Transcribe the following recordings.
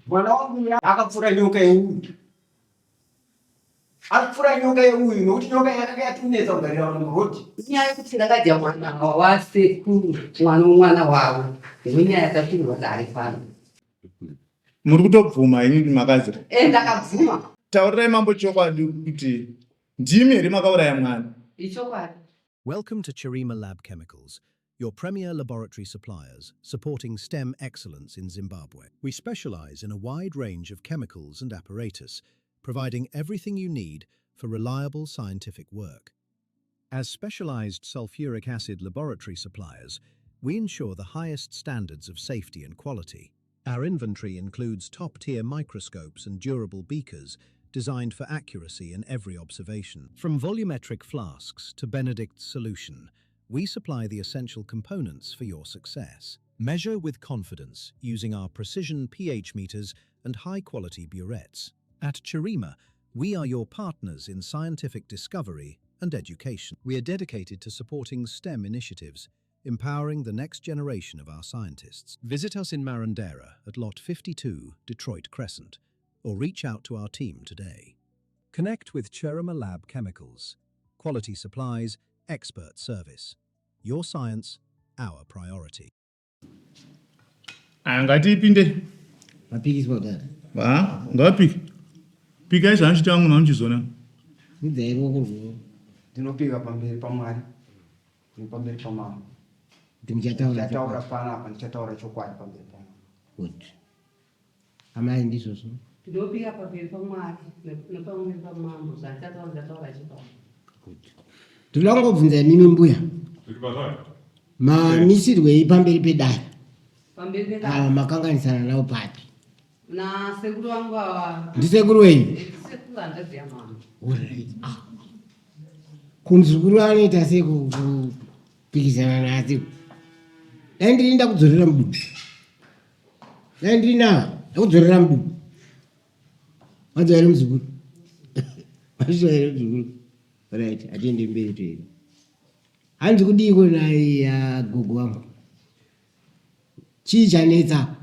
Mwana wangu akapfura nyoka yeuyu. Akapfura nyoka yeuyu nokuti nyoka yakanga yatinetsa kugarira vanhu muroad. Inyaya yekuti ndakadya mwana wasekuru mwana womwana wavo ndonyaya yatapindwa dare pano. Muri kutobvuma henyu kuti makadya? Eh, ndakabvuma. Taurirai mambo chokwadi kuti ndimi here makauraya mwana? Ichokwadi. Welcome to Chirima Lab Chemicals, your premier laboratory suppliers supporting STEM excellence in Zimbabwe. We specialize in a wide range of chemicals and apparatus, providing everything you need for reliable scientific work. As specialized sulfuric acid laboratory suppliers, we ensure the highest standards of safety and quality. Our inventory includes top-tier microscopes and durable beakers designed for accuracy in every observation. From volumetric flasks to Benedict's solution, we supply the essential components for your success. Measure with confidence using our precision pH meters and high-quality burettes. At Chirima, we are your partners in scientific discovery and education. We are dedicated to supporting STEM initiatives, empowering the next generation of our scientists. Visit us in Marondera at Lot 52, Detroit Crescent, or reach out to our team today. Connect with Chirima Lab Chemicals. Quality supplies, expert service. Your science, our priority. Aya ngatipinde. Mapikiswa kudara. Ha, ngapiki. Pikai zvamuchita vamwe mamuchizona. Udzai ruoko rwenyu. Ndinopika pamberi paMwari nepamberi pamambo. Kuti muchataura Ndichataura panapa, ndichataura chokwadi pamberi pamambo. Good. Amai ndizvozvo. Ndinopika pamberi paMwari nepamberi pamambo zvandachataura ndichataura chokwadi. Good. Ndoda kungobvunza imimi mbuya. Mamisirwei pamberi pedare? Pamberi pedare. Ava makanganisana navo papi? Nasekuru vangu ava. Ndisekuru wenyu? Sekuru hanzvadzi yamama. Alright. Ah. Kumzukuru anoita sei kupikisana nasekuru? Dai ndiri ndakudzorera mududu. Dai ndiri nava ndakudzorera mududu. Wanzwa here muzukuru? Wanzwa here muzukuru? Right, atiende mberi toenda. Hanzi kudiiko naye gogo wangu? Chii chanetsa?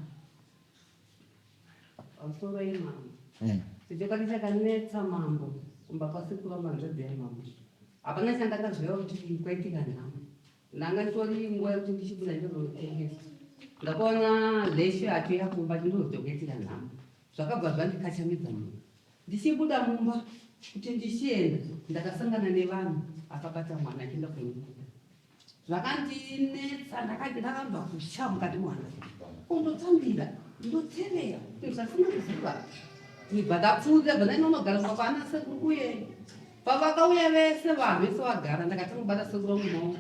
Pamusoro yemambo. Eh. Chokwadi chakanetsa mambo kumba kwasekuru vangu hanzvadzi yamambo. Hapana chandakaziva kuti kwaitika nhamo. Ndanga nditori nguva yekuti ndichibuda ndozonotengesa. Ndakaona Leshe achiuya kumba ndozoti kwaitika nhamo. Zvakabva zvandikachamidza munhu. Ndichibuda mumba kuti ndichienda ndakasangana nevanhu akabata mwana achienda kunobuda. Zvakandinetsa ndakabva kutya mukati mwana. Kundotambira ndotevera zvisina kuziva. Ndibva ndapfuurira bva ndainonogara kumba kwaana sekuru kuye. Pavakauya vese vanhu vese vagara ndakatanga kubata sekuru vangu maoko.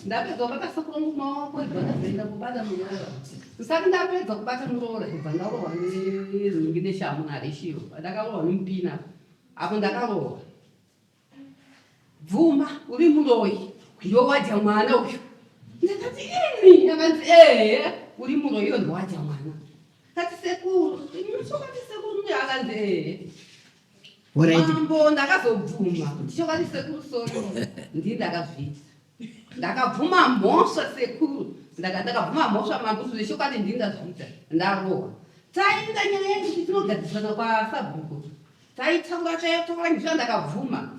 Ndapedza kubata sekuru vangu maoko ibva ndazoenda kubata muroora. Ndisati ndapedza kubata muroora ibva ndarohwa nenhingi neshamu naReshiyo. Ndakarohwa nemupina apo ndakarohwa. Bvuma uri muroyi ndiwe wadya mwana uyu. Ndakati ini akanzi ehe uri muroyi iwe ndiwe wadya mwana. Kati sekuru ini chokwadi sekuru akanzi ehe. Mambo ndakazobvuma kuti chokwadi sekuru sori ndini ndakazviita. Ndakabvuma mhosva sekuru. Ndakabvuma mhosva mambo kuti zvechokwadi ndini ndazviita. Ndarohwa. Taenda nyaya yedu kuti tinogadzirisana kwasabhuku. Taitaura taitaura ndizvo ndakabvuma.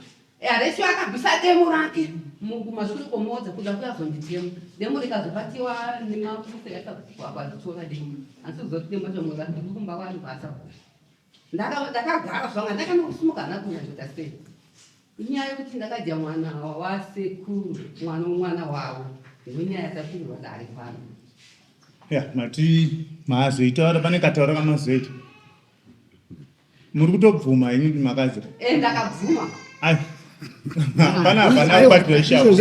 Aresio akabvisa demo rake mukumashure kwomodza kuda kuyazonditema. Demo rikazobatiwa nemapurisa esabhuku akaritora demo. Asi kuzoti demo racho ndiri kumba kwani kwasabhuku. Ndakagara zvanga ndakanokusimuka hana kunyatsoita sei. Inyaya yekuti ndakadya mwana wasekuru mwana womwana wavo ndonyaya yatapindwa dare pano. Ya mati mazoitaura pane kataura kamazoita. Muri kutobvuma henyu kuti makadya? Eh, ndakabvuma. Ai. Hapana hapana kubatwa ishapu.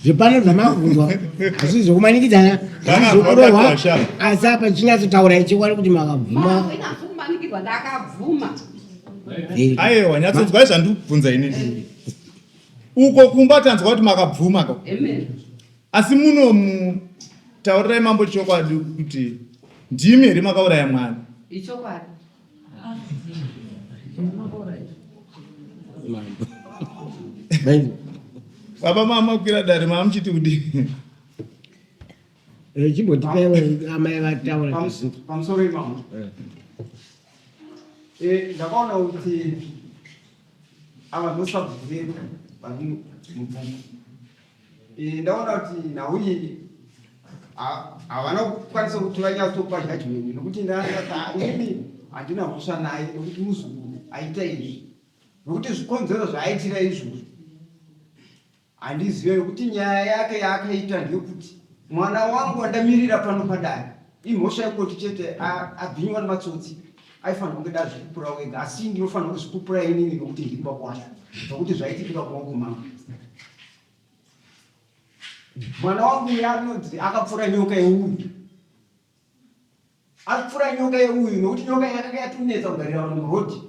Zvepano zvamakubvunzwa hazvisi zvekumanikidzana zvokurohwa asi apa chinyatsotaura chokwadi kuti makabvuma. Kumanikidzwa ndakabvuma. Aiwa nyatsonzwai zvandikubvunza inini. Uko kumba tanzwa kuti makabvuma ka. Amen. Asi munomu taurirai mambo chokwadi kuti ndimi here makauraya mwana? Ichokwadi. Baba mama kwira dare mama muchiti kudii? Chimbotipai amai vataura. Pamusoro imamo. Eh, ndakaona kuti ava ndosabhuku vedu vari mubhuku. Eh, ndaona kuti nhau iyi havana kukwanisa kuti vanyatsopa judgment nokuti ndakati inini handina mhosva naye nokuti muzukuru aita izvi nokuti zvikonzero zvaaitira izvozvo Handizive nokuti nyaya yake yaakaita ndeyekuti mwana wangu wandamirira pano padare imhosva yekoti chete abhinywa nematsotsi aifanira kunge dazvipupura wega asi ndinofanira kuzvipupura inini nokuti ndiri baba wacho nokuti zvaitikira kumaoko mangu mwana wangu uya anonzi akapfura nyoka yeuyu Akupfura nyoka yeuyu nokuti nyoka yakanga yatonetsa kugarira vanhu murodhi.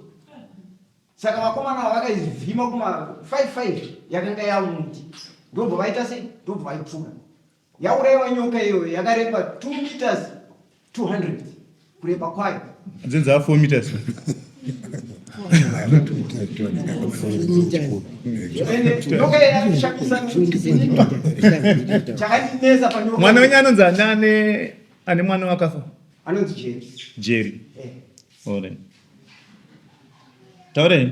Saka vakomana ava vakaivhima kuma 55 yakanga yamuti ndobva vaita sei ndobva vaipfura. Yauraiwa nyoka iyoyo yakareba 2 meters 200 kureba kwayo. Dzinza 4 meters. Mwana wenyu anonzi ani ane ane mwana wakafa? Anonzi Jerry. Jerry. Eh. Alright. Taurei.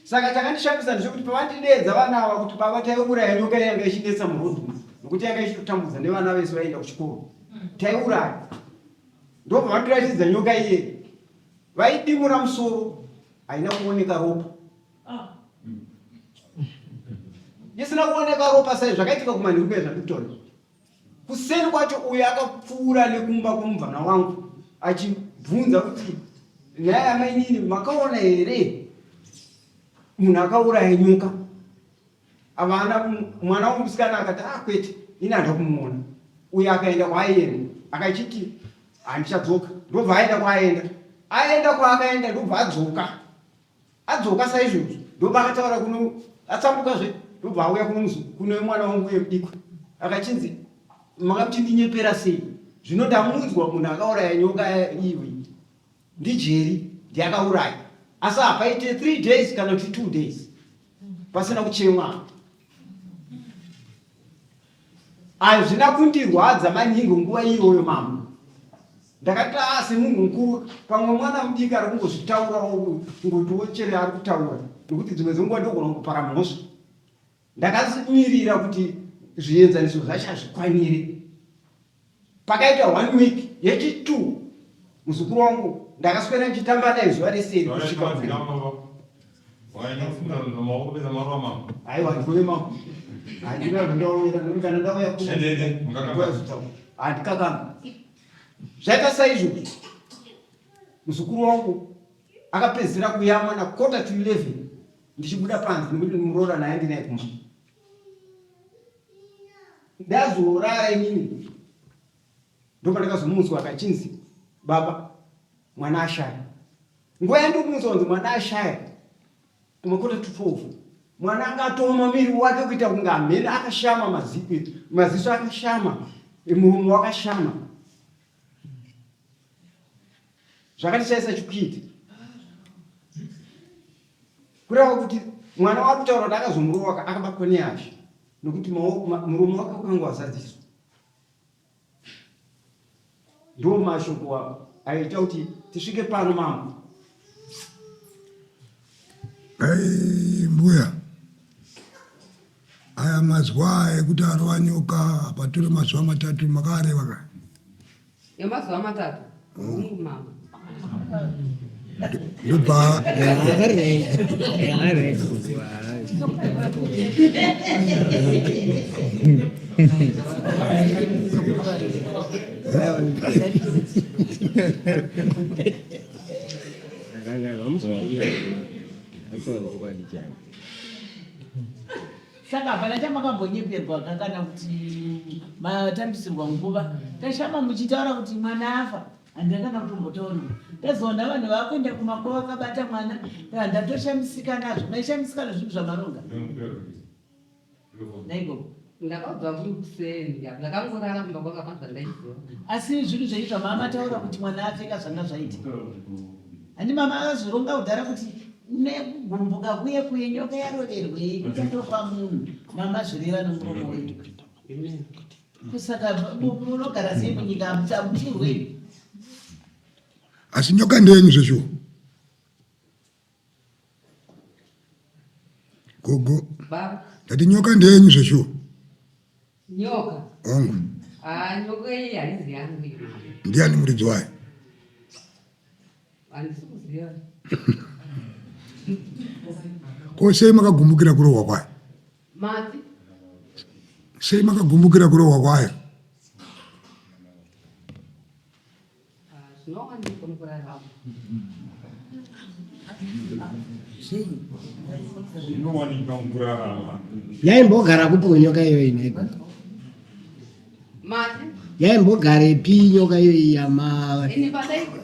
Saka chakandishamisa ndechekuti pavandideedza vana ava kuti baba taiuraya nyoka yanga ichinetsa muroad nokuti yanga ichitotambudza nevana vese vaienda kuchikoro. Taiuraya. Ndobva vandiratidza nyoka iye. Vaidimura musoro haina kuoneka ropa. Isina kuoneka ropa sai zvakaitika kumanheru kuya zvandikutaura. Kuseni kwacho uyo akapfuura nekumba kwemubvana wangu achibvunza kuti nyaya yamainini makaona here munhu akauraya nyoka avana mwana wemusikana akati ah kwete ini handa kumuona uyo akaenda kwaaienda akachiti handichadzoka ndobva aenda kwaaenda aenda kwaakaenda ndobva adzoka Adzoka saizvozvo ndobva akataura kuno atsambukazve ndobva auya kuno kuno mwana wangu uye mudikwa akachinzi makamuchindinyepera sei zvino ndamunzwa munhu akauraya nyoka iwe ndijeri ndiakauraya asi hapaite 3 days kana kuti 2 days pasina kuchemwa Hazvina kundirwadza maningi nguva iyoyo mama. Ndakati ah semunhu mukuru pamwe mwana mudiki ari kungozvitaurawo kungotiwo chere ari kutaura nekuti dzimwe dzenguva ndogona kungopara mhosva. Ndakamirira kuti zvienzaniso zvacho hazvikwanire. Pakaita one week yechi two muzukuru wangu ndakaswera ndichitamba naye zuva rese iri kusvika aiwa ndikuve mambo handina zvandauya nekuti kana ndauya handikakanga zvaita saizvozvo muzukuru wangu akapedzisira kuyamwa na quarter to 11 ndichibuda panze nekuti muroora naye ndinaye kumba Ndazorara inini ndopandakazomutswa akachinzi baba mwana ashaya. Nguva yandikumutswa kunzi mwana ashaya kumakota to 12 mwana anga atooma miri wake kuita kunge hamhene akashama mazipi maziso akashama muromo wakashama zvakatichaisa chikuita Kureva kuti mwana wari kutaura kuti akazomurova akabatwa nehasha nokuti muromo wake wakanga wazadziswa. Ndo mashoko aita kuti tisvike pano mambo. Hey, mbuya aya mazuva ekuti arova nyoka apatore mazuva matatu makaareva ka Yemazuva matatu. Hongu mama. Ndobva Saka hapana chamakambonyeperwa ka kana kuti matambisirwa nguva. Tashama muchitaura kuti mwana afa handina kana kutombotaurirwa. Tazoona vanhu vakuenda kumakuva vakabata mwana ndatoshamisika nazvo. Maishamisika nezvinhu zvamaronga. Naiko. Ndakabva kuri kuseni ndakangorara kumba kwanga pana zvandaiziva. Asi zvinhu zvenyu zvamama taura kuti mwana afeka zvanga zvaita. Handi mama akazoronga kudhara kuti nekugumbuka kuye kuye nyoka yaroverwei kuchatofa munhu mama zvireva nomuromo wenyu. Kusaka munogara sei munyika hamupfurwe. Asi nyoka ndeyenyu zveshuwa. Gogo. Baba. Ndati nyoka ndeyenyu zveshuwa. Nyoka. Hongu. Ah, nyoka iyi haizi yangu iyi. Ndiani muridzi wayo? Handisi kuziva. Ko sei makagumbukira kurohwa kwayo? Mati. Sei makagumbukira kurohwa kwayo? Ah, zvinowanikwa mukurarama. Zvinowanikwa mukurarama. Yaimbogara kupi nyoka iyoyi nhai? Mati. Yaimbogarepi nyoka iyoyi yama Ini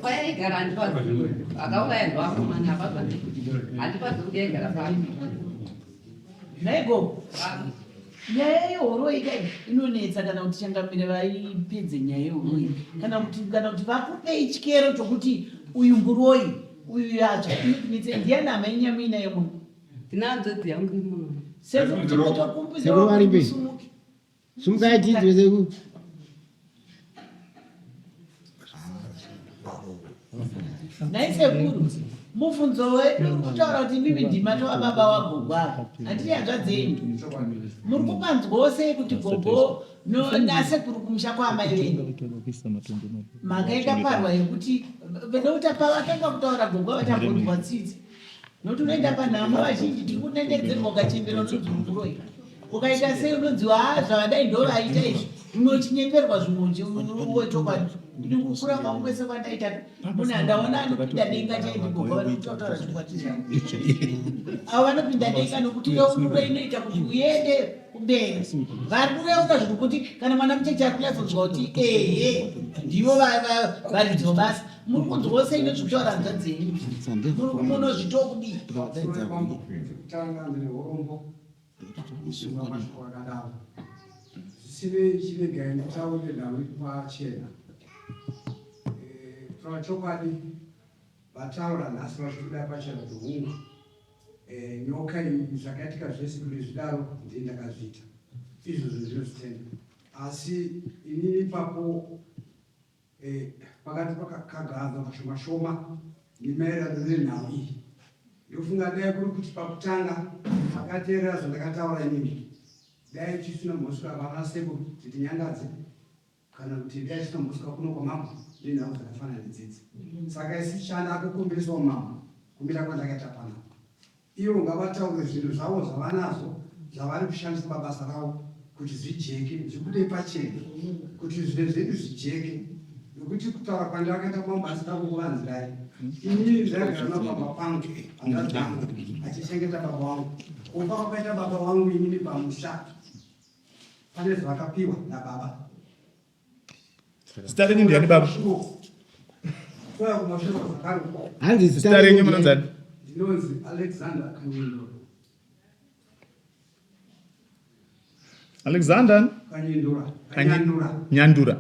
payaigara handipazivi. Akauraya ndoakomana apazivi. Handipazivi kuti yaigara papi. Nhai gogo, nyaya yehoroyi kai inonetsa kana kuti changamire vaipedze nyaya yehoroyi kana kuti kana kuti vakupei chikero chokuti uyu muroyi uyu yatsva inotinetsa ndiyani hama yenyu yamuinayo muno? Ndina hanzvadzi yangu imomo. Sekuru tingotokumbira Sekuru varipi? musumuke. Sumukai tidzwe sekuru. Nhai sekuru, mubvunzo wedu uri kutaura kuti imimi ndima tova baba wagogo ava, handiti hanzvadzi yenyu? Muri kupanzwawo sei kuti gogo nasekuru kumusha kwaamai venyu mhaka yakaparwa yekuti nokuti pavatanga kutaura gogo vachambonzwa tsitsi nokuti unoenda panhamo vazhinji tiri kunenedzerwa ukachembera unonzi muroyi ukaita sei unonzi haa zvavadai ndovaita izvi umwe uchinyeperwa zvimwe wechokwadi ini kukura kwangu kwese kwandaita munhu andaona anopinda denga chaindigoga vanotaura zvokwadi zvavo avo vanopinda denga nokuti reururo inoita kuti uende kumberi vari kureura zviri kuti kana mwana mucheche ari kunyatsonzwa kuti ehe ndivo varidzi vobasa muri kunzwawo sei nezvekutaura hanzvadzi yenyu munozvitawo kudii Kutanga ndine urombo kusunga mashoko akadaro. Zvisinei chiregai nditaure nhau iri pachena. Eh, kutaura chokwadi vataura nhasi vachibuda pachena kuti hungu eh, nyoka iyi zvakaitika zvese kuti zvidaro ndini ndakazviita izvozvo ndinozvitenda asi inini ipapo Eh, pakati pakakagadzwa mashoma shoma nemaererano nenhau iyi. Ndofunga dai kuri kuti pakutanga makateerera zvandakataura inini, dai tisina mhosva vana sekuru kuti tinyangadze kana kuti dai tisina mhosva kuno kwamambo nenhau dzakafanana nedzidzi. Saka isu tichanda kukumbirisawo mambo kumira kwandakaita panapa. Ivo ngavataure zvinhu zvavo zvavanazvo zvavari kushandisa pabasa ravo kuti zvijeke, zvibude pachena kuti zvinhu zvedu zvijeke nokuti kutaura kwandakaita kwambo asina kukuvanzirai inini ndaigara nababa pangu hanzvadzi yangu achichengeta baba wangu kufa kwakaita baba wangu inini pamusha pane zvavakapiwa nababa Zita renyu ndiani baba? Hanzi zita renyu munonzani? Ndinonzi Alexander Kanyindura. Alexander Kanyindura. Kanyandura. Nyandura.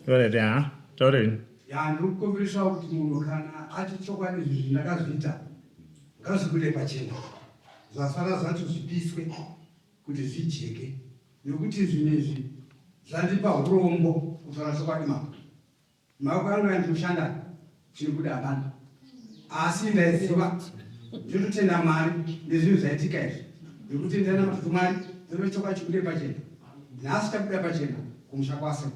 Alright, ha. Taureni. Ya ndikukumbirisa kuti munhu kana ati chokwadi izvi ndakazviita ngazvibude pachena zvasara zvacho zvipiswe kuti zvijeke nekuti zvinhu izvi zvandipa urombo kutaura chokwadi mambo maoko angu andinoshanda chinobuda hapana asi ndaiziva ndinototenda mwari nezvinhu zvaitika izvi nekuti ndainamata mwari ndinoda chokwadi chibude pachena nhasi chabuda pachena kumusha kwase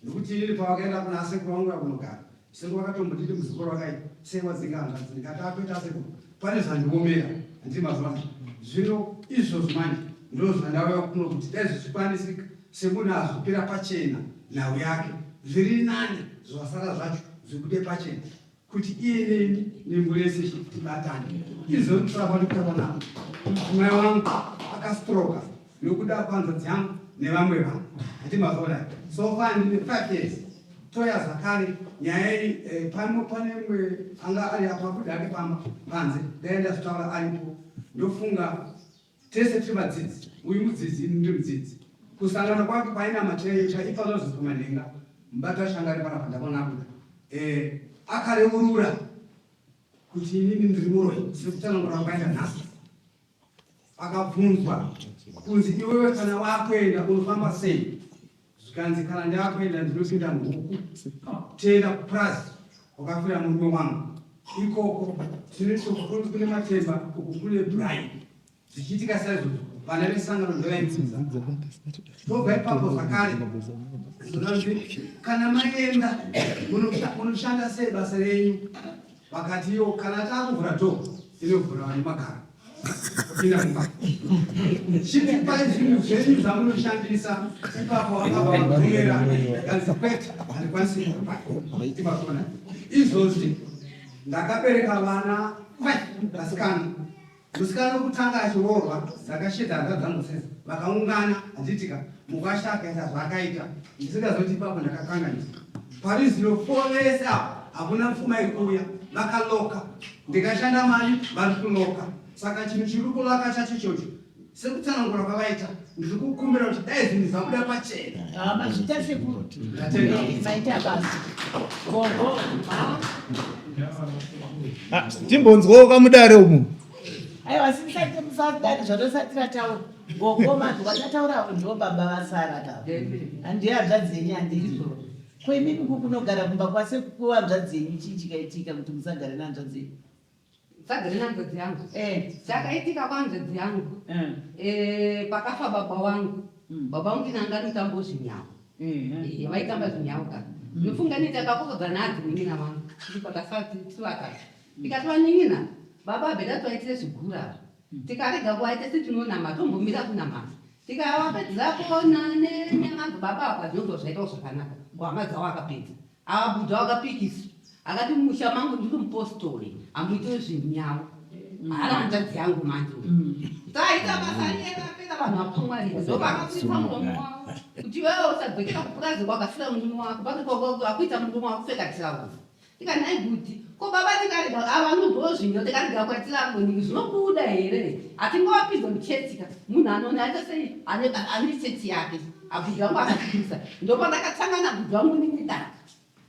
Nekuti inini pavakaenda kuna asekuru vangu vakunogara, sekuru vakatombonditi muzukuru wakai sei wadzinga hanzvadzi ndikati akuita asekuru pane zvandiomera handiti mazuva zvino izvozvo manje ndozvandauya kuno kuti dai zvichikwanisika semunhu azvipira pachena nhau yake zviri nani zvasara zvacho zvibude pachena kuti iye neni nemhuri yese tibatane izvo ndikutaura kwandikutaura navo mai wangu akastroka nokuda kwanzvadzi yangu nevamwe vanhu hati mazoona so far ndine five years toya zvakare nyaya iyi eh, pano pane mwe anga ari apo abuda ake pamba panze dai ndazvitaura aripo ndofunga tese tiri vadzidzi uyu mudzidzi ini ndiri mudzidzi kusangana kwake kwainamatireyo chaifanira kumanhenga mubata shangari panapa ndakaona abuda eh, akareurura kuti inini ndiri muroyi sekutsanangura kwaita nhasi akabvunzwa kunzi iwewe kana wakuenda unofamba sei? Zvikanzi kana ndakuenda ndinopinda muhuku tienda kupurazi kwakafira murume wangu ikoko tinoita kune matemba uku kune brai zvichiitika saizvozvo vana vesangano ndovaibvunza tobva ipapo zvakare zvinonzi kana maenda munoshanda sei basa renyu vakati iyo kana taakuvhura dho inovhura vane magaro kupinda mumba chitipai zvinhu zvenyu zvamunoshandisa ipapo vakabva vabvumira kanzi kwete handikwanisi kupa ipapona izvozvi ndakabereka vana vasikana Musikana wekutanga achiroorwa ndakashedza hanzvadzi dzangu dzese vakaungana handitika mukwasha akaita zvaakaita ndisingazoti ipapo ndakakanganisa pari zvino fo vese apa hakuna pfuma iri kuuya vakaloka ndikashanda mari vari kuloka saka chinhu chiri kulaka chacho ichocho sekutsanangura kwavaita ndiri kukumbira kuti dai zvinhu zvabuda pachena ah, mazvita sekuru maita basa gogo ah, timbonzwawo kamudare umu aiwa sisati musadare zvatosati tataura gogo manzwa tataura ndiwo baba vasara ka handiye hanzvadzi yenyu handiri ko imimi kukunogara kumba kwasekuku hanzvadzi yenyu chii chikaitika kuti musagare nehanzvadzi yenyu Sagare nehanzvadzi yangu eh. Chakaitika kwanzvadzi yangu eh. Eh, pakafa baba wangu mm. Baba wangu tinanga mutambo zvinyawo eh, eh. Vaitamba zvinyawo ka mm. Nofunga ni takakokodza nadzo nin'ina vangu tiri pakasati tivatatu mm. Tikati vanin'ina baba abeda twaitire zvigura Tikarega kuvaita setinonama tombomira kunamata tikavapedzera kuona nenyama baba apa zvinonzwa zvaitawo zvakanaka kuhama dzavo akapedza Akabuda akapikisa akati mumusha mangu ndiri mupostori hamuite zvinyau haana hanzvadzi yangu manje uyu taita basa riye rapera vanhu vapamwarira ndopakabudisa muromo wavo kuti iwewe usadzokera kupurazi kwakafira murume wako pake akuita murume wako pfeka tirauzi tikati nhai bhudhi ko baba tikarega ava vanobvawo zvinyo tikarega kuatira ngoniki zvinobuda here hatingavapinze muchechi ka munhu anoona aita sei ane chechi yake Abhudhi vangu akapikisa ndopandakatanga nabhudhi vangu nini daka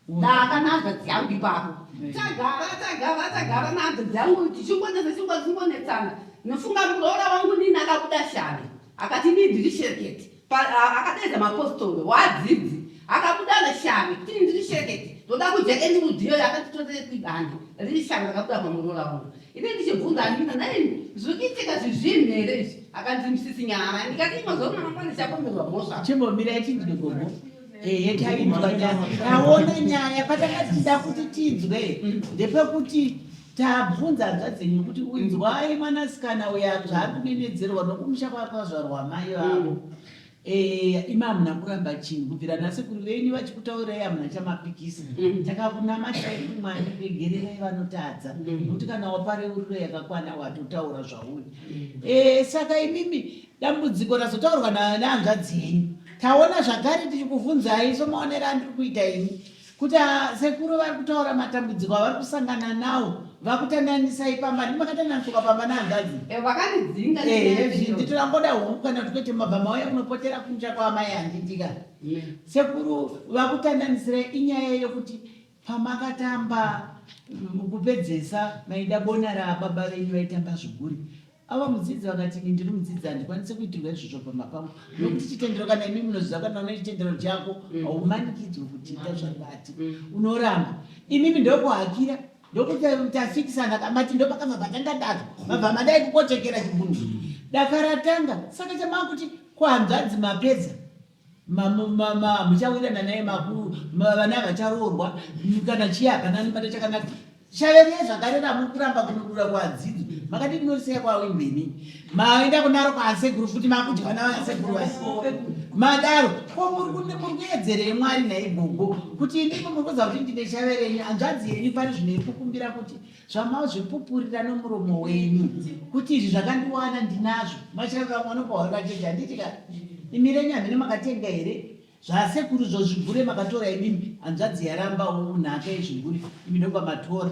daka nahanzvadzi yangu ipapo tagara tagara tagara nahanzvadzi yangu tichingonetsa tichingonetsana nofunga muroora wangu nini akabuda shavi akati inini ndiri shereketi akadeedza mapostori wadzidzi akabuda neshavi kuti ini ndiri shereketi ndoda kudya endirudiyo yakatitotee kuidanha riri shavi rakabuda pamuroora wangu Ini ndichibvunza Anita, nhai zviri kuitika zvezvinhu here izvi? Akanzi msisi nyarara. Ndikati mazuva ano mangwana ndichapomerwa mhosva. Chimbomirai tinzwe gogo. Ehe tainzwa nyaya. Taona nyaya patanga tichida kuti tinzwe ndepekuti tabvunza hanzvadzi yenyu kuti inzwai mwanasikana uya zvaari kunenedzerwa nokumusha kwakazvarwa mai vavo. Eh, imi hamuna kuramba chinhu kubvira nasekuru venyu vachikutaurirai hamuna chamapikisa mm. takakunamatai kumwari regererai vanotadza mm. nokuti kana wapa reururo yakakwana watotaura zvauri mm. eh, saka imimi dambudziko razotaurwa nehanzvadzi yenyu taona zvakare tichikuvhunzai somaonero andiri kuita ini Kuti ah, sekuru vari kutaura matambudziko avari kusangana nawo vakutandanisai pamba ndimi makatandaniswa pamba nehanzvadzi Eh, vakandidzinga Eh, nditorangoda huku kana kuti kwete mabva mauya kunopotera kumusha kwaamai handitika sekuru vakutandanisirai inyaya yekuti pamakatamba kupedzesa maida bona rababa venyu vaitamba zviguri Ava mudzidzi vakati, Ini ndiri mudzidzi, handikwanise kuitirwa izvozvo pamba pangu. Nokuti chitendero kana imi munoziva kana une chitendero chako, haumanikidzwe kuti ita zvakati. Unoramba. Imimi ndokuhakira, ndokutafikisana kamati ndopakabva patanga daka. Mabva madai kukochekera chibunu. Daka ratanga. Saka chamakuti kuhanzvadzi mapedza. Muchawirirana naye makuru, vana vacharoorwa, kana chiya hapana anobata chakanaka. Shave riye zvakare ramuri kuramba kunodura kuadzidzi makati ndinosiya kwawimheni maenda kunaro kwaasekuru futi makudya vana vasekuru vaya madaro ko muri kuedzerei mwari nhai gogo kuti imimi muri kuziva kuti ndine shave renyu hanzvadzi yenyu pari zvino iri kukumbira kuti zvamazvipupurira nomuromo wenyu kuti izvi zvakandiwana ndinazvo mashave vamwe vanopa hwari handiti ka imi renyu hamene makatenga here Zvasekuru zvo zvigure makatora imimi hanzvadzi yaramba nhaka yezvigure imi ndopamatora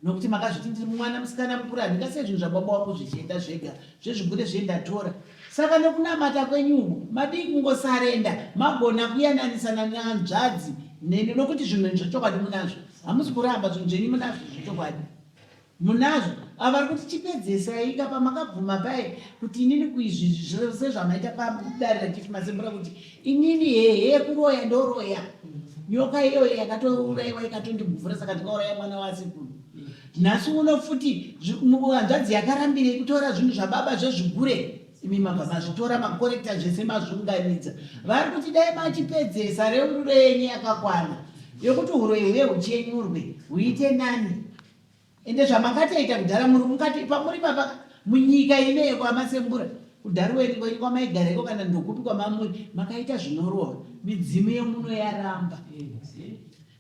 nokuti makazviti ndiri mwana musikana mukuru handingasiye zvinhu zvababa wangu zvichienda zvega zvezvigure zviye ndatora saka nokunamata kwenyu uku madii kungosarenda magona kuyananisana nehanzvadzi neni nokuti zvinhu zvechokwadi munazvo hamusi kuramba zvinhu zvenyu munazvo zvechokwadi munazvo. Ava vari kuti chipedzesai ka pamakabvuma paye kuti inini kuizvi zvose zvamaita padare rachief Masembura kuti inini hehe kuroya ndoroya. Nyoka iyoyo yakatouraiwa ikatondibvura saka ndikauraya mwana wasekuru. Nhasi uno futi hanzvadzi yakarambirei kutora zvinhu zvababa zvezvigure imi mabva mazvitora makorekta zvese mazviunganidza. Vari kuti dai machipedzesa reururo yenyu yakakwana yokuti huroyi huye huchenyurwe huite nani. Ende zvamakatoita kudhara muri mukati pamuri papa munyika ino yekwamasembura kudharuweni kwenyu kwamaigara iko kana ndokupi kwamamuri makaita zvinorova midzimu yemuno yaramba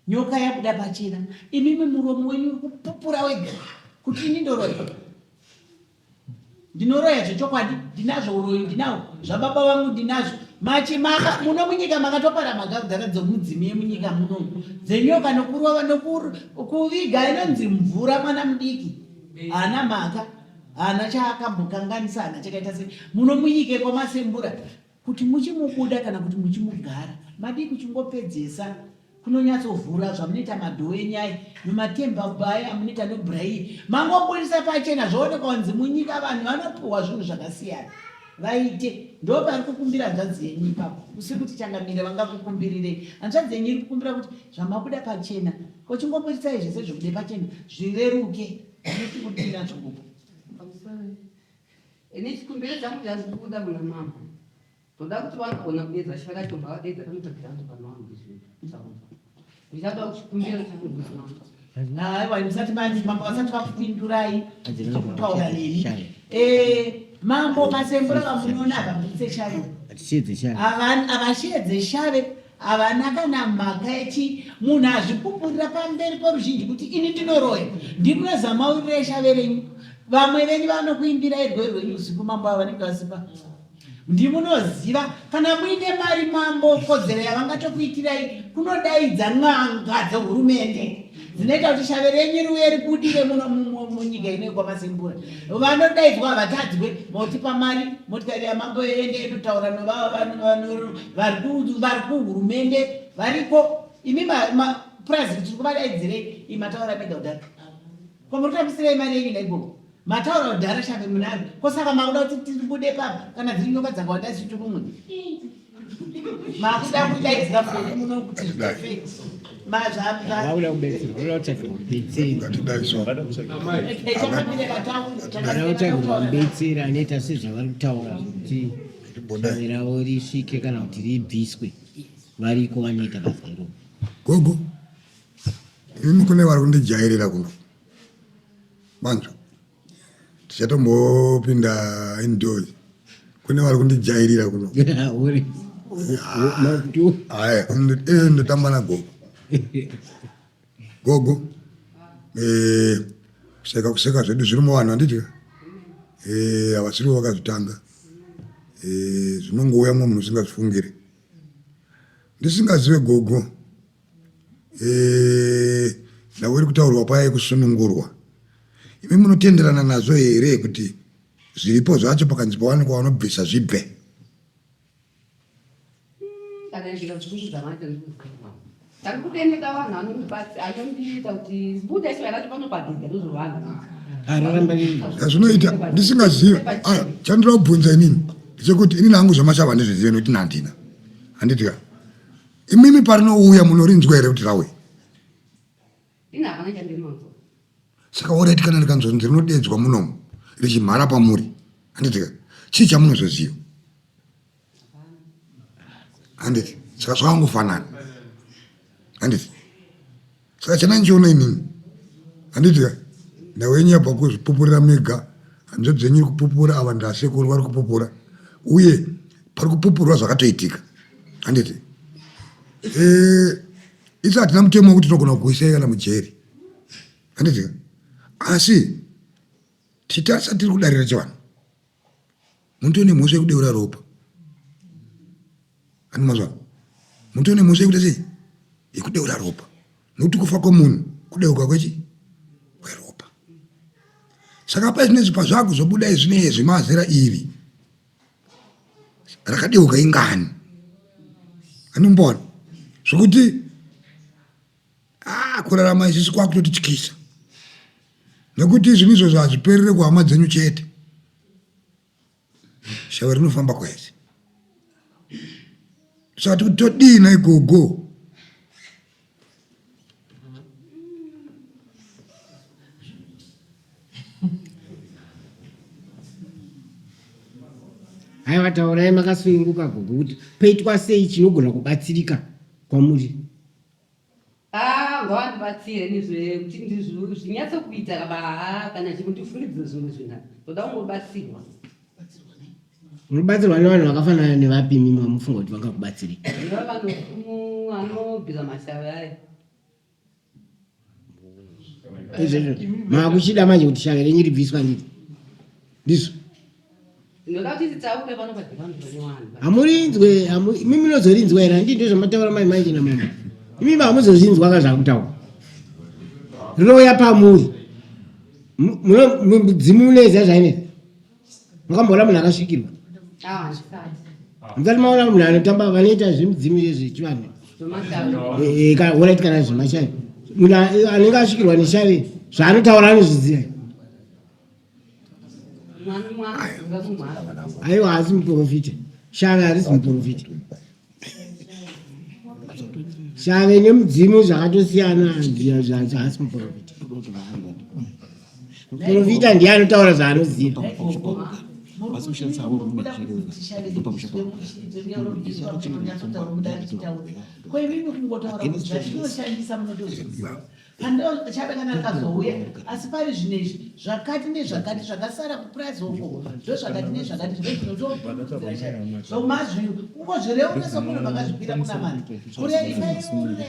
nyoka yabuda pachena imimi muromo wenyu uri kupupura wega kuti ini ndoroya Ndinoroya zvechokwadi, ndinazvo uroyi ndinawo, zvababa vangu ndinazvo. Machi maka muno munyika makatopara mhaka kudhara dzomudzimu yemunyika muno dzenyoka nokurova nokuviga inonzi mvura mwana mudiki haana mhaka haana chaakambokanganisa haana chakaita sei muno munyika ekwamasembura Kuti muchimubuda kana kuti muchimugara madii kuchingopedzesa kunonyatsovhura zvamunoita madhoo enyu aye nomatemba aye amunoita nobraiyi mangoburitsa pachena zvoonekwa kunzi munyika vanhu vanopiwa zvinhu zvakasiyana vaite ndo pari kukumbira hanzvadzi yenyu ipapo usiri kuti changamire vangakukumbirirei hanzvadzi yenyu iri kukumbira kuti zvamabuda pachena kochingoburitsai zvese zvobude pachena zvireruke munoti kudii nazvo gogo Ini chikumbiro changu chandikuda kuna mambo ndoda kuti vanogona kudeedza shaka chomba vadeedza pano paground pano vanhu ndizvo ndichada kuchikumbiro changu kuna mambo. Aiwa musati mani mambo vasati vakupindurai kutaura nemi. Eh mambo masembura vamunoona havabudise shave. Havasheedze shave havana kana mhaka yechi munhu azvipupurira pamberi poruzhinji kuti ini ndinoroya ndimunozamaurira eshave renyu Vamwe venyu vanokuimbirai rwiyo rwenyu usiku mambo ava vanenge vasipa. Ndimunoziva kana muine mari mambo kodzero yavangatokuitirai kunodaidza n'anga dzehurumende dzinoita kuti shave renyu riuye ribudire muno munyika ino yekwamasembura. Vanodaidzwa havatadzwe motipa mari motikari yamambo yoende yototaura vari kuhurumende variko imi purazi tiri kuvadaidzirei imi mataura mega kudaro. Ko muri kutambisirei mari yenyu nhai gogo? Mataura kudhara shave munaro. Ko saka makuda kuti tibude papa kana dziri nyoka dzakawanda isu tirumwe. Makuda kudaidzira foni muno kuti perfect. Vakuda kubetserwa, vakuda kutsvagirwa mubetseri. Vanoda kutsvagirwa mubetseri anoita sezvavari kutaura kuti shave ravo risvike kana kuti ribviswe. Variko vanoita basa iroro. Gogo, Ini kune vari kundijairira kuno manzwa tichatombopinda indoors kune vari kundijairira kuno aya eh, ndotamba nagogo gogo eh, kuseka kuseka zvedu zviri muvanhu handiti eh, havasirivo vakazvitanga zvinongouya mumwe munhu usingazvifungire ndisingazive gogo Eh, nhau iri kutaurwa paya yekusunungurwa imi munotenderana nazvo here kuti zviripo zvacho pakanzi pawanikwa vanobvisa zvibve zvazvinoita ndisingazive ah, chandinoda kubvunza inini ndechekuti inini hangu zvamashava handizvizive nokuti nhandina handiti ka Imimi parinouya munorinzwa here kuti rauya? Ini hapana chandinonzwa. Saka oreti kana rikanzonzi rinodedzwa munomu richimhara pamuri handiti ka chii chamunozoziva? Handiti saka zvakangofanana handiti Saka chananchiona inini handiti ka nhau yenyu yabva kuzvipupurira mega hanzvadzi dzenyu iri kupupura ava ndasekuru vari kupupura uye pari kupupurwa zvakatoitika handiti eh, isu hatina mutemo wekuti tinogona kukuisai kana mujeri handiti ka asi tichitarisa tiri kudarira chivanhu Muntu une mhosva yekudeura ropa. Ani mazwa? Muntu une mhosva yekuita sei? Yekudeura ropa. Nokuti kufa kwemunhu kudeuka kwechi kweropa. Saka pa zvinezvi pazvakuzobuda izvi zvemazera iri rakadeuka ingani? Anomboona zvokuti ah, kurarama isusu kwakutotityisa. Nekuti zvinhu izvozvo hazviperere kuhama dzenyu chete. Shava rinofamba kwese. Saka tikuti todii nhai gogo? Haiwa taurai makasununguka gogo kuti poitwa sei chinogona kubatsirika kwamuri. Ah, ngawandibatsire nezvekuti zvinyatso kuita kaba haa kana chikundifungidzira zvimwe zvinhu ndoda kungobatsirwa. Unobatsirwa nevanhu vakafanana nevapi imi mamufunga kuti vangakubatsirei? Vanobvisa mashavi ayo. Izvezvo makuchida manje kuti shavi renyu ribviswa nditi ndizvo hamurinzwe imi munozorinzwa here handii ndozvamataura mai manje namama imi hamuzozvinzwa ka zvakutaura rinouya pamuri mudzimu unoedza zvaineza makamboona munhu akasvikirwa ah, musati maona munhu anotamba vanoita zvemidzimu zvechivanhu eh, eh, orit kana zvemashavi munhu anenge asvikirwa neshavi zvaanotaura anozviziva aiwa haasi muprofita shavi harisi muprofita shave nemudzimu zvakatosiyana haasi muprofita muprofita ndiye anotaura zvaanoziva Pandochada kana rikazouya asi pari zvino izvi zvakati nezvakati zvakasara kupurazi uko ndozvakati nezvakati ndozvinotoomazvi kungozvireura somunhu vakazvipira kunamata kureurira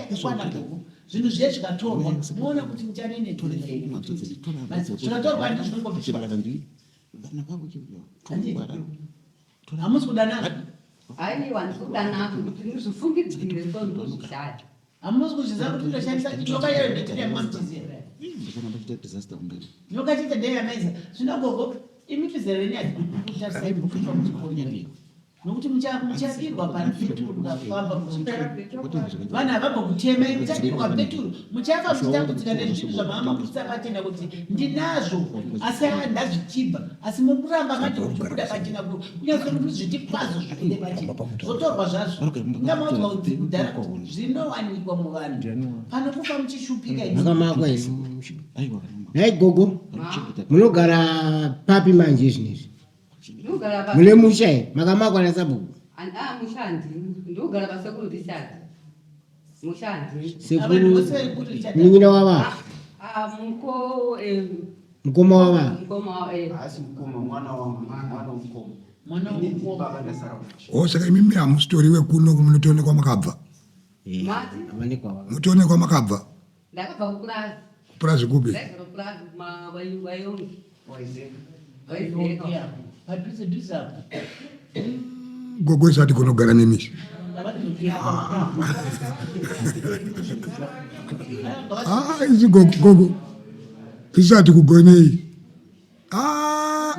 yakakwana gogo zvinhu zviye zvikatorwa moona kuti muchanenezvikatorwa ndizvinongobviswa hamusi kudanazvo aiwa ndikudanazvo kuti ndizvifungidzire so ndozvishaya Hamusi kuzviziva kuti ndoshandisa nyoka iyoyo ndetine mamuchiziva. Nyoka chete ndeye yamaiza. Zvino gogo imi pizera renyu hadzikukutasai mukufa muchikonya. Nokuti muchabirwa papeturu mukafamba vanhu havambokutemai muchabirwa peturu muchafa muchitambudzika nezvinhu zvamama pachena kuti ndinazvo asi ndazvichibva asi muri kuramba mati muchibuda pachena kunyatsoti kuzviti kwazvo zvibude pachena zvotorwa zvazvo ingamaudzwa kuti kudhara zvinowanikwa muvanhu pano kufa muchishupika makamakwa here nhai gogo munogara papi manje zvinezvi mune musha here makamakwa nasabhuku ah, musha handini ndogara pasekuru richard musha handini sekuru munin'ina wava ah, ah, muko eh, mukoma wava mukoma eh. Haasi mukoma mwana wangu mwana womukoma. Mwana Ini ndini womukoma. baba ndasara kumusha. Oh, saka imimi hamusitori wekuno munotoonekwa makabva. Eh, Mati? avanikwa vava. Mutoonekwa makabva. Ndakabva kupurazi. Kupurazi kupi? Ndaigara kupurazi kuma Wayongi. Waizeka. Waizeka. Yeah, padhuze dhuze apo Gogo isati kunogara nemisi. Ah, izi gogo gogo. Isati kugonei. Ah,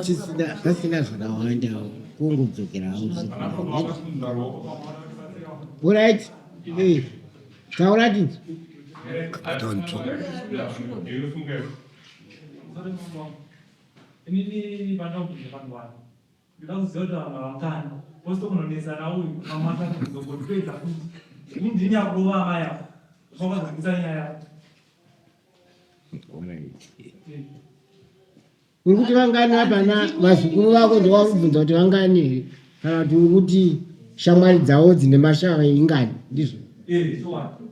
Chisina pasina zvakawanda kungodzokerawo. Alright. Eh. Taura tinzi. tonto. Inini pandakubvunza vanhu vanhu ndoda kuziva kuti vanhu havangani bcause tokunonetsana uyu vamwe vakazongondipedza futi ini ndini yakurova amai ava zvakazobvisa nyaya yavo Uri kuti vangani hapana vazukuru vako ndowarubvunza kuti vangani here kana kuti uri kuti shamwari dzavo dzine mashava ingani ndizvo Eh, chokwadi.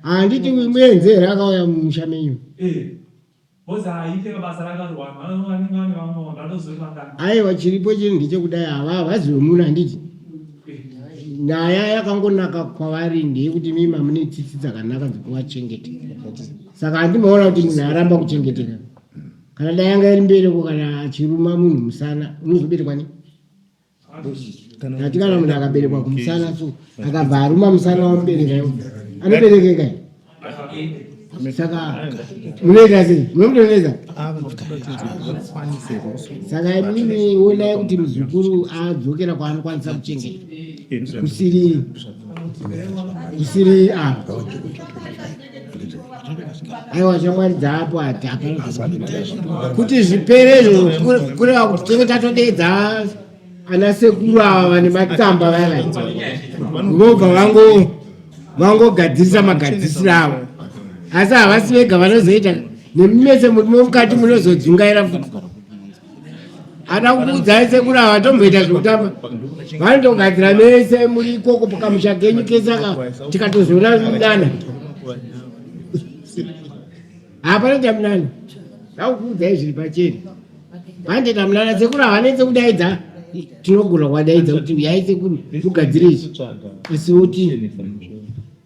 handiti muenzi here akauya mumusha menyu Eh. Bcause haaite basa rakarwa vanhu vanenge vane vamwe vanhu vatozoti vangani. Aiwa chiripo chinhu ndechekudai ava havazi vemunhu handiti nyaya yakangonaka kwavari ndeyekuti mima mune tsitsi dzakanaka dzekuvachengeta saka handimaona kuti munhu aramba kuchengeteka kana dai yanga iri mbereko kana achiruma munhu musana unozoberekwa nei Ati kana munhu akaberekwa kumusana so akabva aruma musana wamubereka iwo anoberekeka saka munoita sei munomutonetsa saka imimi onai kuti muzukuru adzokera kwaanokwanisa kuchengeta kusiri kusiri apa ah. Aiwa shamwari dzaapo hati hapana kuti zvipere izvo kureva kuti tinenge tatodeedza ana sekuru ava vane matsamba vaya vaya vobva vango vangogadzirisa magadzisiro avo asi havasi vega vanozoita nemi mese murimo mukati munozodzungaira futi ada kukuudzai sekuru ava tomboita zvekutamba vanotogadzira mese muri ikoko pakamusha kenyu kese aka tikatozoona munana hapanoita munana ndakukuudzai zviri pachena vanotoita munana sekuru havanetse kudaidza tinogona kuwadaidza kuti uyai sekuru mugadzire izvi asi voti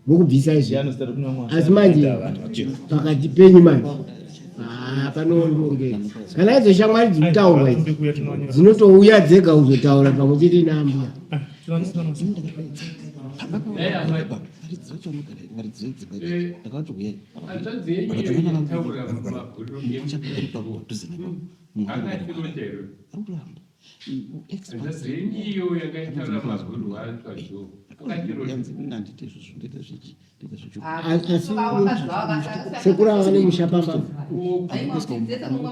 vokubvisa izvi asi manje pakati penyu manje ah, panoongera kana idzo shamwari dzinotaurwa idzi dzinotouya dzega kuzotaura pamwe chete naambuya Asi sekuru ava vane musha pamba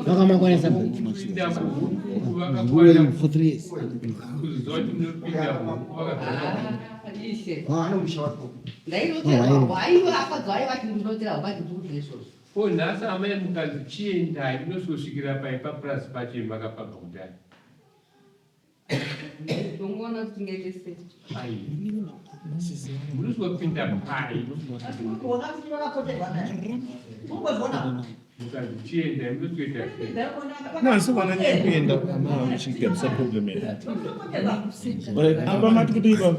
vakamakwana sabhuku. Ko nhasi amai mukanzi chiendai munosvosvikira pai papurazi pacho yemakapabva kudhara? Tongoona kuti tingaite sei. Ai. Munosvopinda pai? Mukanzi chiendai munosvioita sei? No, asi vana nyaya yekuenda muchigadzisa problem yedu. Apa mati kuti ipa.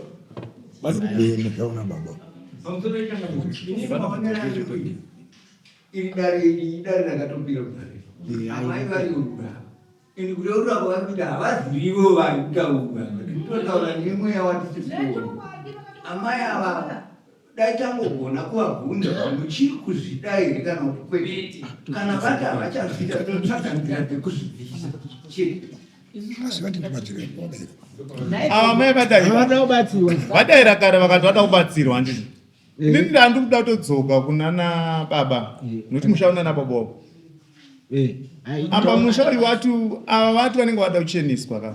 Zvaona baba. Iri dare iri idare rakatopira kudare. Amai vari kura. Ini kureurura kwavari kuita havazivivo vari kutaura. Tinotaura nemweya watisi kuona. Amai ava dai tangogona kuvabvunza kuti muchiri kuzvida here kana kuti kwete. Kana vati havachazvida tinotsvaga nzira dzekuzvibvisa chete. Asi vati ndibatsire vadaira. Ava mai vadaira. Havada kubatsirwa. Vadaira kare vakati vada kubatsirwa handiti. Inini ndandi kuda kutodzoka kunana baba nokuti musha unana baba wako. Apa musha uyu wati ava vati vanenge vada kucheneswa ka.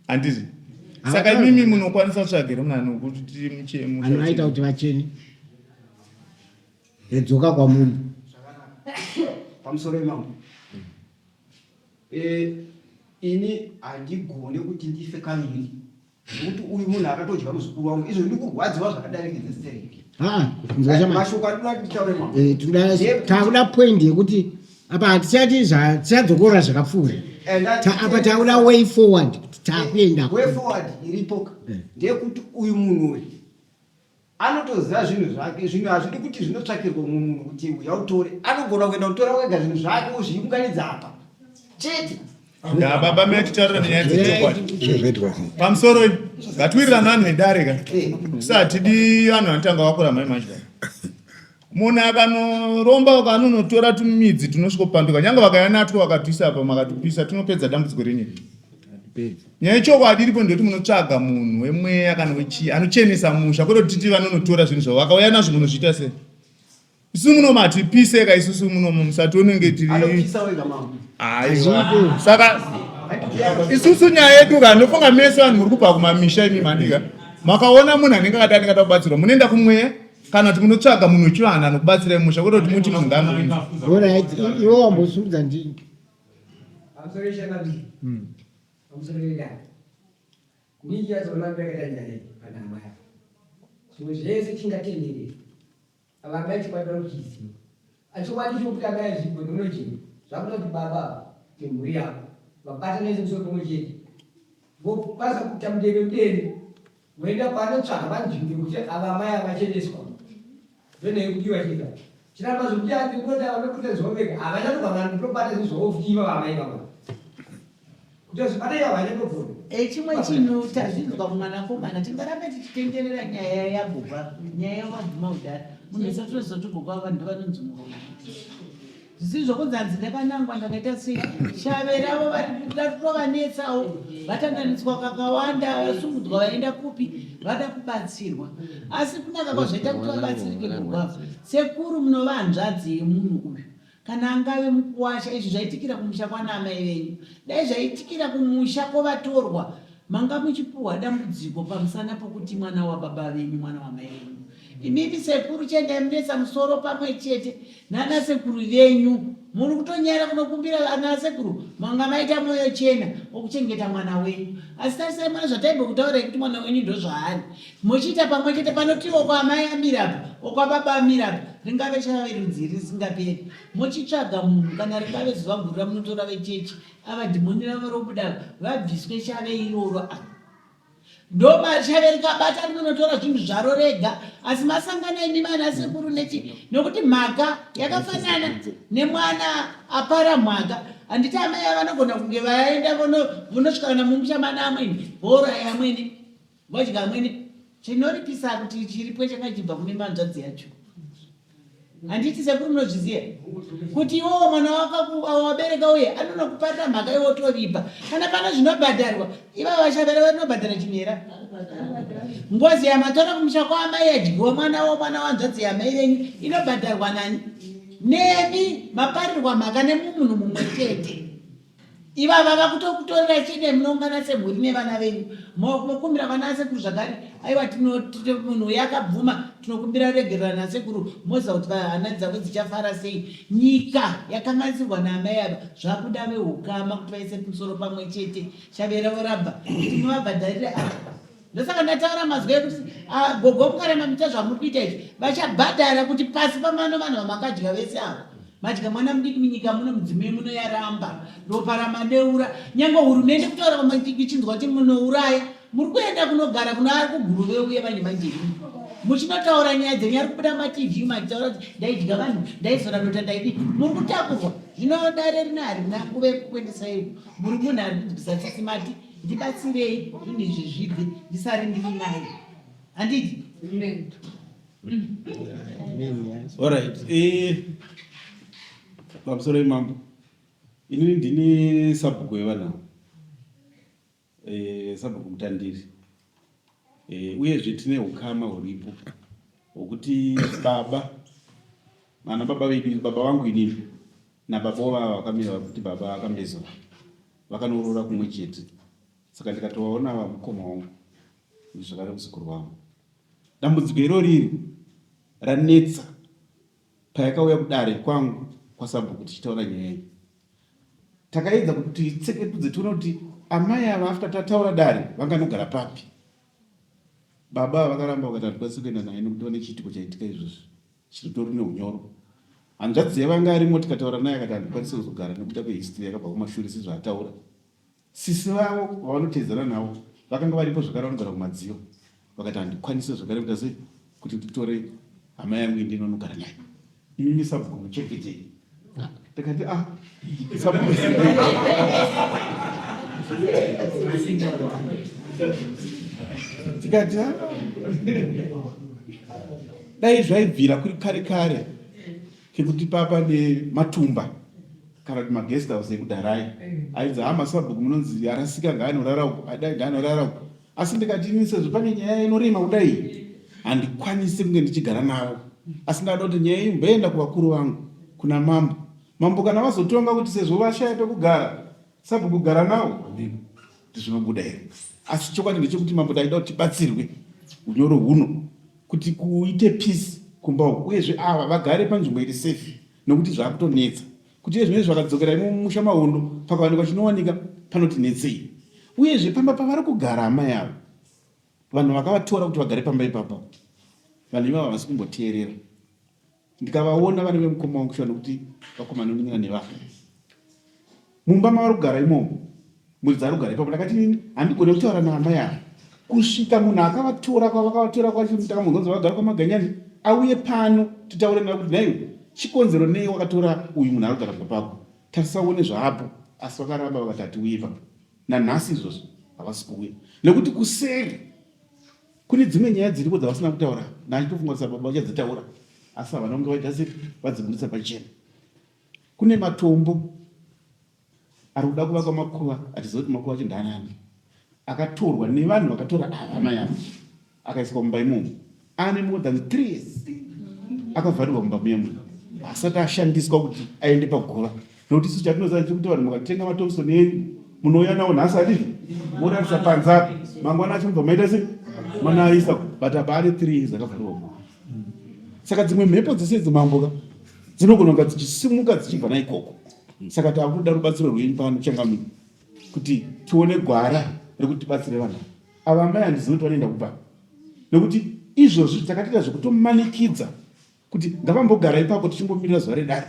Handiti. Saka imimi munokwanisa kutsvaga here munhu anokuti muche musha. Anoita kuti vachene. Yedzoka kwamuri. Pamusoro imambo. Eh, ini handigone kuti ndife kaviri. Nekuti uyu munhu akatodya muzukuru wangu izvo ndikurwadziwa zvakadarikidza stereki. Mashoko andinoda kuti nditaure mambo. Eh, takuda point yekuti apa hatichati tichadzokorora zvakapfuura. Apa takuda way forward kuti takuenda. Way forward iripo eh. ndeyekuti uyu munhu uyu Anotoziva zvinhu zvake, zvinhu hazvidi kuti zvinotsvakirwa umwe munhu kuti uya utore. Anogona kuenda kutora wega zvinhu zvake ozviunganidza apa chete. Ndaa baba mai titaurira nenyaya dzechokwadi. Pamusoro ngatiwirirana vanhu vedare ka. Kusatidi vanhu vanotanga vakura mai manje. Munhu akanoromba ukanonotora tumidzi tunosvikopanduka nyange vakauya natwo vakatuisa apa makatupisa tunopedza dambudziko renyika. Nyaya yechokwadi iripo ndeyekuti munotsvaga munhu wemweya kana wechii anochenesa musha kwete kuti titi vanonotora zvinhu zvavo vakauya nazvo munozviita sei? Isu munomu hatipise ka isusu munomu musationenge tiri aiwa saka isusu nyaya yedu ka ndofunga mese vanhu muri kubva kumamisha imi mandika makaona munhu anenge akati anenge ada kubatsirwa munoenda kumweya kana kuti munotsvaga munhu wechivanhu anokubatsirai musha kwete kuti muti munhu ngaanopinda. Alright, iwe wambosumudza ndini. Pamusoro ishamabiri. Pamusoro wedare. Ndichazoona ndakaita nyaya iyi pana amai ava. Zvimwe zvese chingatenderera. Ava amai chokwadi vanochiziva. Achokwadi chokuti amai azvigoni unochii? Zvakuda kuti baba ava nemhuri yavo vabatane semusoro pamwe chete. Vokwanisa kuita mudeme mudeme voenda kwanotsvaga panzvimbo yekuti ava amai ava vacheneswa. Ndonei kudiwa chita. Chiramba zvekuti andinota vanokuita zvavo vega havachatobva vanotobata zvinhu zvavo futi ivava amai vavo. Kuti vazvibata ivava havachatogona. Eh, chimwe chinhu tazvinzwa kumwanakomana tingarambe tichitenderera nyaya yagogo nyaya yavabvuma kudhara munhu wese tinoziva kuti gogo ava vanhu vanonzi muroyi. Zvisiri zvokunzi hanzi ndakanangwa ndakaita sei. Shave ravo vari ratovanetsawo vatandaniswa kakawanda vasungudzwa vaenda kupi vada kubatsirwa. Asi kunaka kwazvaita kuti vabatsirike kurwava. Sekuru munova hanzvadzi yemunhu uyu. Kana angave mukuwasha izvi zvaitikira kumusha kwana amai venyu. Dai zvaitikira kumusha kwovatorwa manga muchipuhwa dambudziko pamusana pokuti mwana wababa venyu mwana wamai venyu. Imimi sekuru chiendai munoisa musoro pamwe chete nana sekuru venyu. Muri kutonyara kunokumbira ana sekuru manga maita moyo chena wokuchengeta mwana wenyu. Asi tarisai mwana zvataimbokuTaurai kuti mwana wenyu ndozvaari. Muchiita pamwe chete panoti okwa amai amira apa okwa baba amira apa ringave chave rudzi risingaperi. Mochitsvaga munhu kana ringave zuva guru ramunotora vechechi ava dhimoni ravo robuda vabviswe chave iroro apa. Ndomashave rikabata rinonotora zvinhu zvaro rega asi masangana imi vana sekuru nechi nokuti mhaka yakafanana nemwana apara mhaka handiti amai ava vanogona kunge vaenda vonosvika kana mumusha mana amwene vouraya amwene vodya amwene chinoripisa kuti chiripwe changa chibva kune manzvadzi yacho Handiti sekuru munozviziva kuti iwowo mwana wako wabereka uye anonokuparira mhaka iwe wotoripa. Kana pane zvinobhadharwa ivava vashavera vanobhadhara chimera. Ngozi yamatora kumusha kwaamai yadyiwa mwana wo mwana wanzvadzi yamai venyu inobhadharwa nani? Nemi maparirwa mhaka nemumunhu mumwe chete. Ivava vakutokutorera chete munoungana semhuri nevana venyu mokumbira vana asekuru zvakare aiwa munhu uyo akabvuma tinokumbira regerera nasekuru moziva kuti hana dzavo dzichafara sei nyika yakanganisirwa naamai ava zvakuda veukama kuti vaise musoro pamwe chete shave ravo rabva kuti muvabhadharire ava Ndosaka ndataura mazwi ekuti ah, gogo mukaramba muchiita zvamuri kuita izvi vachabhadhara kuti pasi pamano vanhu vamakadya vese ava madya mwana mudiki munyika muno mudzimu yemuno yaramba ropa ramadeura nyange hurumende kutaura ichinzwa kuti munouraya muri kuenda kunogara kuno ari kuguruve uye manje manje muchinotaura nyaya dzenyu ari kubuda matv machitaura kuti ndaidya vanhu ndaizora dota ndaidi muri kutakurwa zvino dare rino harina nguva yekukuendesai muri munhu ari kunzwisa tsitsi mati Ndibatsirei zvinhu izvi zvibve ndisare ndiri naye. Handiti? Alright. Eh, pamusoro imambo. Inini ndini sabhuku wevanhu ava. Eh, sabhuku Mutandiri. Eh, uyezve tine ukama huripo hwokuti baba vana baba vedu baba vangu inini nababa vava vakamira vakuti baba vakamezwa Vakanoroora kumwe chete saka ndikatovaona ava mukoma wangu zvakare muzukuru wangu. Dambudziko irori iri ranetsa payakauya kudare kwangu kwasabhuku tichitaura nyaya iyi. Takaedza kuti titseketudze tione kuti amai ava after tataura dare vanganogara papi. Baba vakaramba vakati hatikwanisi kuenda naye nekuti vane chiitiko chaitika izvozvi. Chiritori nehunyoro. Hanzvadzi yavo yanga arimo tikataura naye akati handikwanise kuzogara nekuda kwehistory yakabva kumashure sezvaataura. Sisi vavo vavanoteedzana navo vakanga varipo zvakare vanogara kumadziva vakati handikwanise zvakare kuita sei kuti nditore hama yangu inde inonogara nayo. Imimi sabhuku muchengetei. Ndikati ah sabhuku tikati ah Dai zvaibvira kuri kare kare kekuti papa nematumba kana kuti maguest house ekudharai ainzi haa masabhuku munonzi arasika ngaanorara uko adai ngaanorara uko asi ndikati ini sezvo pane nyaya inorema kudai handikwanisi kunge ndichigara navo asi ndada kuti nyaya iyi mboenda kuvakuru vangu kuna mambo mambo kana vazotonga kuti sezvo vashaya pekugara Sabhuku gara nawo hameno kuti zvinobuda here asi chokwadi ndechekuti mambo ndaida kuti tibatsirwe unyoro huno kuti kuite peace kumba uku uyezve ava vagare panzvimbo iri safe nokuti zvakutonetsa kuti iye zvinenge zvakadzokera imo mumusha mahondo pakawanikwa chinowanika panoti netsei uyezve pamba pavari kugara amai ava vanhu vakavatora kuti vagare pamba ipapa vanhu ivava havasi kumboteerera Ndikavaona vana vemukoma wangu shuwa nekuti vakomana munin'ina nevaka mumba mavari kugara imomo mhuri dzaari kugara ipapo ndakati nini handigone kutaura naamai ava kusvika munhu akavatora kwavakavatora kwacho ndakamunzwanza vagara kwamaganyani auye pano titaure naye kuti nhaiwe chikonzero nei wakatora uyu munhu ari kugara pamba pako tarisaone zvaapo asi vakaramba vakati hatiuye ipapo nanhasi izvozvo havasi kuuya nekuti kuseri Kune dzimwe nyaya dziripo dzavasina kutaura ndachitofunga kuti sababa vachadzitaura asi havana kunge vaita sei vadzibudisa pachena. Kune matombo ari kuda kuvakwa makuva hatizive kuti makuva acho ndaanani akatorwa nevanhu vakatora ava amai ava akaiswa mumba imomo ane more than three years akavharirwa mumba muya muya asati ashandiswa kuti aende paguva nokuti isu chatinoziva ndechekuti vanhu mukatenga matomston enyu munouya nawo nhasi adii morarisa panze apa mangwana acho mubva maita sei manaisa but apa ane three years akavharirwa mumba saka dzimwe mhepo dzese dzimamboka dzinogona kunga dzichisimuka dzichibva naikoko saka takuda rubatsiro rwenyu pano changamire kuti tione gwara rekuti tibatsire vanhu ava amai handizivi kuti vanoenda kupa nekuti izvozvi takatoita zvekutomanikidza kuti ngavambogara ipapo tichingomirira zuva redare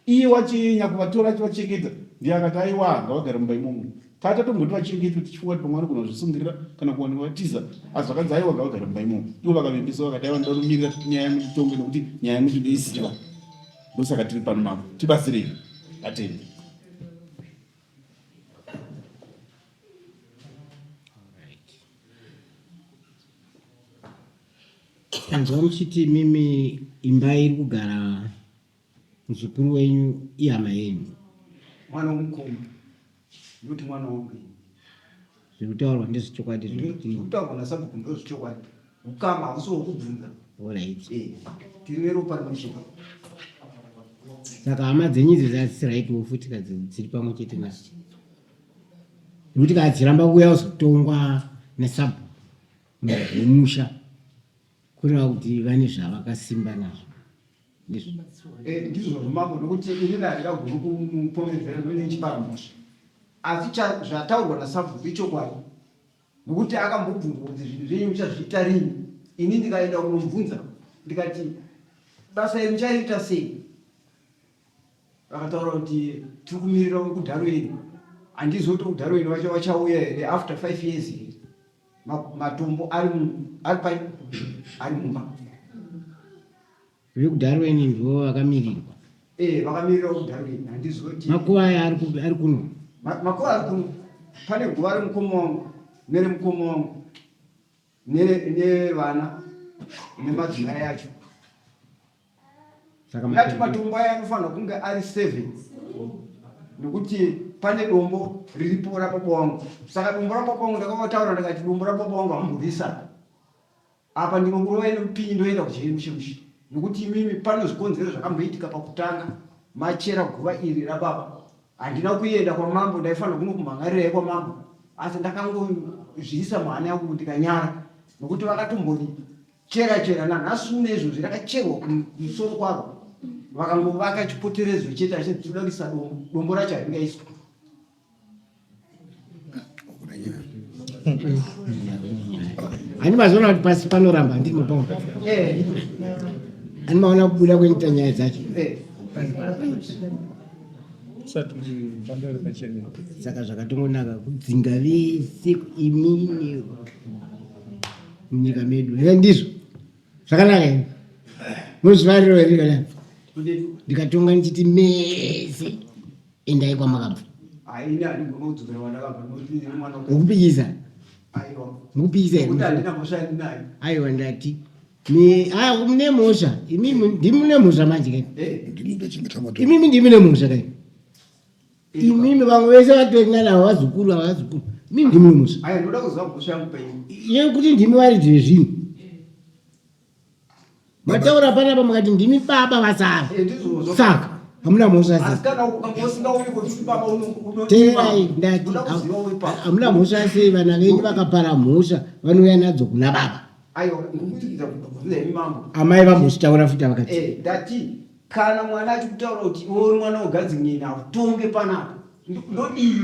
iye wachinya kuvatora achivachengeta ndiye akati aiwa ngavagare mumba imomo tatatomboti vachengetwe tichifunga kuti pamwe vanogona kuzvisungirira kana kuwanikwa vatiza asi zvakanzi aiwa ngavagare mumba imomo ivo vakavimbisa vakati aiwa ndoda kumirira nyaya yangu nditongwe nekuti nyaya yangu ndinoiziva ndosaka tiri pano mambo tibatsirei atende Tanzwa muchiti imimi imba iri kugara muzukuru wenyu ihama yenyu. Mwana womukoma ndoti mwana wangu ini. Zviri kutaurwa ndezvechokwadi zviri kutaurwa nasabhuku ndozvechokwadi. Ukama hausi wokubvunza. Alright. Eh, tiri veropa rimwe chete. Saka hama dzenyu idzi dzasisi right futi ka dziri pamwe chete nadzo. Nekuti kana dziramba kuuya kuzotongwa nesabhuku wemusha kureva kuti vane zvavakasimba nazvo. Ndizvo. Eh, ndizvozvo mambo nokuti inini handingagoni kumupomedzera ndoine chipara mhosva. Asi zvataurwa nasabhuku ichokwadi. Nokuti akambobvunzwa kuti zvinhu zvenyu muchazviita rini, ini ndikaenda kunomubvunza ndikati basa iri muchariita sei? Vakataura kuti tiri kumirira wekuDarwin, handizivi kuti wekuDarwin vacho vachauya here after five years here matombo ari ari ari mumba. VekuDarwin ndivo vakamirirwa. Eh, vakamirira kuDarwin. Handizivi kuti makuva aya ari kupi? Ari kuno. Makuva ari kuno. Pane guva remukoma wangu neremukoma wangu nevana nemadzimai acho. Saka Ndati matombo aya anofanira kunge ari seven nekuti pane dombo riripo rababa wangu. Saka dombo rababa wangu ndakavataura ndikati dombo rababa wangu hamurisa. Apa ndinokurovai nemupinyi ndoenda kujeri mushe mushe nokuti imimi pane zvikonzero zvakamboitika pakutanga machera guva iri rababa. Handina kuenda kwamambo ndaifanira kunokumhan'arirai kwamambo asi ndakangozviisa muhana yangu ndikanyara nokuti vakatomborichera chera nanhasi uno izvozvi rakacherwa kumusoro kwaro vakangovaka chipoteredzo chete achinzi tinoda kuisa dombo dombo racho haringaiswa. Hani mazoona kuti pasi panoramba handiti mapaona eh. hani maona kubuda kwenyita nyaya dzacho eh. Saka zvakatongonaka kudzinga vese imini munyika medu eh, ndizvo zvakanaka here muzvivariro here ndikatonga ndichiti mese Endai kwamakabva. Hayi ini handigona kudzokera kwandakabva nokuti ndiri mwana Mukupikisa. Aiwa. Mukupikisa here? Nokuti handina mhosva yandinayo. Aiwa ndati. Ni aya mune mhosva. Imi ndimi mune mhosva manje kai. Eh. Ndimi ndochengeta matombo. Imimi ndimi mune mhosva kai. Imimi vamwe vese vatori nana vazukuru vazukuru. Imimi ndimi mune mhosva. Aya ndoda kuziva mhosva yangu paini. Yekuti ndimi varidzi vezvinhu. Mataura panapa mukati ndimi baba vasara. Eh, ndizvozvo. Saka hamuna mhosva sei? Asi kana ukanga usingauyi kuti baba uno Teerai ndati unoda kuziva uri papa. hamuna mhosva sei vana venyu vakapara mhosva vanouya nadzo kuna baba. Aiwa ndikukutikidza kubvunza imi mambo. Amai vambozvitaura futi vakati. Eh, ndati kana mwana achikutaura kuti iwe uri mwana wegadzimwena hautonge panapa. Ndodii?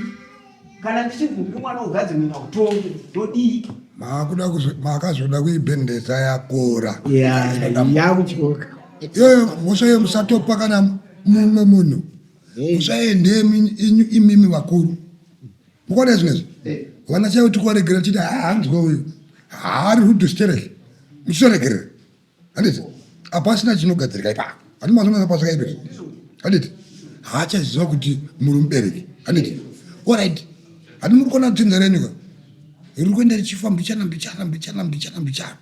Kana ndichinzi ndiri mwana wegadzimwena hautonge ndodii? Maakuda makazoda kuibhendesa yakora. Yeah, yakutyoka. Iyoyo mhosva iyo musatopa kana mumwe munhu. Mhosva iyo ndeyemi imimi vakuru. Mukaona izvi nezvi? Eh. Vana chaivo tikuvaregerera tichiti haanzwe uyu. Haari rude sterek. Muchitoregerera. Handiti? Hapasina chinogadzirika ipapo. Handiti mazoona pasvika ipapo. Handiti? Haachaziva kuti muri mubereki. Handiti? Alright. Handiti muri kuona dzinza renyu ka? Riri kuenda richifa mbichana mbichana mbichana mbichana mbichana.